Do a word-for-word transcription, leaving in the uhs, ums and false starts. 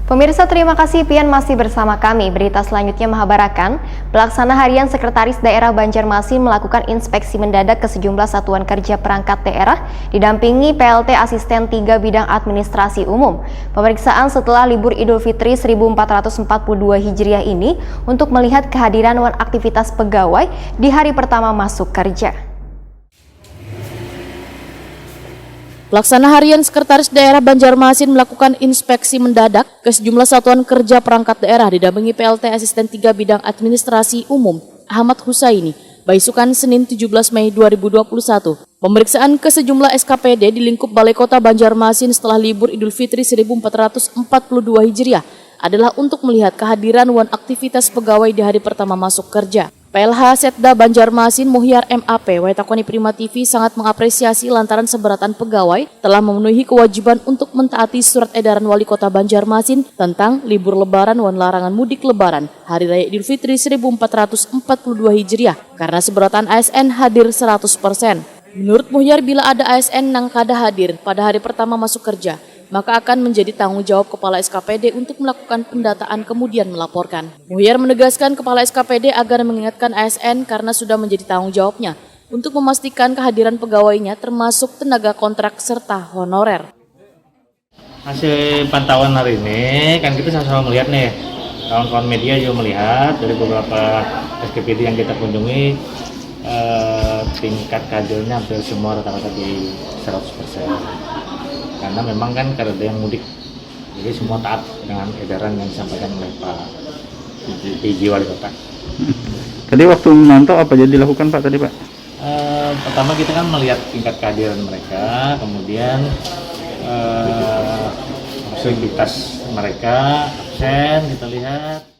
Pemirsa, terima kasih pian masih bersama kami. Berita selanjutnya mahabarakan, pelaksana harian Sekretaris Daerah Banjarmasin melakukan inspeksi mendadak ke sejumlah satuan kerja perangkat daerah didampingi P L T Asisten tiga Bidang Administrasi Umum. Pemeriksaan setelah libur Idul Fitri seribu empat ratus empat puluh dua Hijriah ini untuk melihat kehadiran wan aktivitas pegawai di hari pertama masuk kerja. Pelaksana harian Sekretaris Daerah Banjarmasin melakukan inspeksi mendadak ke sejumlah satuan kerja perangkat daerah didampingi P L T Asisten tiga Bidang Administrasi Umum Ahmad Husaini, baisukan Senin tujuh belas Mei dua ribu dua puluh satu. Pemeriksaan ke sejumlah S K P D di lingkup Balai Kota Banjarmasin setelah libur Idul Fitri seribu empat ratus empat puluh dua Hijriah adalah untuk melihat kehadiran wan aktivitas pegawai di hari pertama masuk kerja. P L H Setda Banjarmasin Muhyar M A P, wai takoni Prima T V, sangat mengapresiasi lantaran seberatan pegawai telah memenuhi kewajiban untuk mentaati surat edaran Wali Kota Banjarmasin tentang libur lebaran wan larangan mudik lebaran Hari Raya Idul Fitri seribu empat ratus empat puluh dua Hijriah karena seberatan A S N hadir seratus persen. Menurut Muhyar, bila ada A S N nang kada hadir pada hari pertama masuk kerja, maka akan menjadi tanggung jawab Kepala S K P D untuk melakukan pendataan kemudian melaporkan. Muhyar menegaskan Kepala S K P D agar mengingatkan A S N karena sudah menjadi tanggung jawabnya untuk memastikan kehadiran pegawainya termasuk tenaga kontrak serta honorer. Hasil pantauan hari ini kan kita sama-sama melihat nih, kawan-kawan media juga melihat dari beberapa S K P D yang kita kunjungi, eh, tingkat kadernya hampir semua rata-rata di seratus persen. Karena memang kan kada ada yang mudik, jadi semua taat dengan edaran yang disampaikan oleh Pak P J Wali Kota. Tadi waktu memantau apa jadi dilakukan Pak tadi Pak? Eh, pertama kita kan melihat tingkat kehadiran mereka, kemudian eh, aktivitas mereka absen kita lihat.